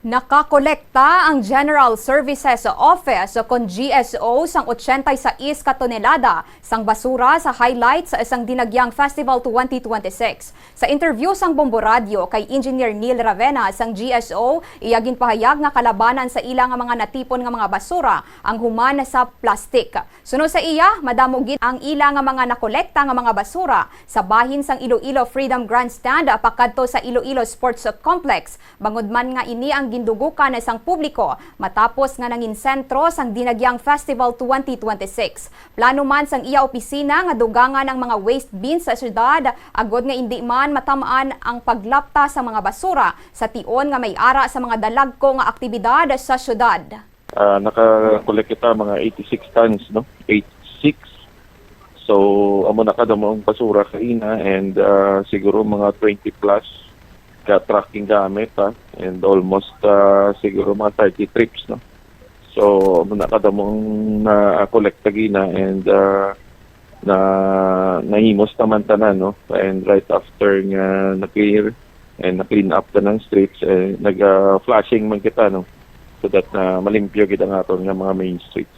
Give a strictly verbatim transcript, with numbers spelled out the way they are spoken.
Nakakolekta ang General Services Office o kon G S O sang ochenta y seis ka tonelada sang basura sa highlights sang Dinagyang Festival twenty twenty-six. Sa interview sang Bombo Radyo kay Engineer Neil Ravena sang G S O, iya ginpahayag nga kalabanan sa ila nga mga natipon nga mga basura ang human sa plastik. Suno sa iya, madamo gid ang ila nga mga nakolekta nga mga basura sa bahin sang Iloilo Freedom Grandstand pakadto sa Iloilo Sports Complex, bangod man nga ini ang gindugukan sang publiko matapos nga nangin sentro sang Dinagyang Festival twenty twenty-six. Plano man sang iya opisina nga dugangan ang mga waste bins sa syudad, agod nga indi man matam-an ang paglapta sa mga basura sa tion nga may ara sa mga dalagko nga aktibidad sa syudad. Ah, naka-collect kita mga eighty-six tons, no? Eighty-six. So, amo na kadamo ang basura kaina, and ah, siguro mga twenty plus ka trucking gamit, ha? And almost ah, siguro mga thirty trips, no? So, amo na kadamo ang na-collect kaina, and ah, na nahimos naman tanan, no? And right after nga na-clear and na-clean up tanan streets, eh, nag-flushing man kita, no? So that na malimpyo gid ang aton nga mga main streets.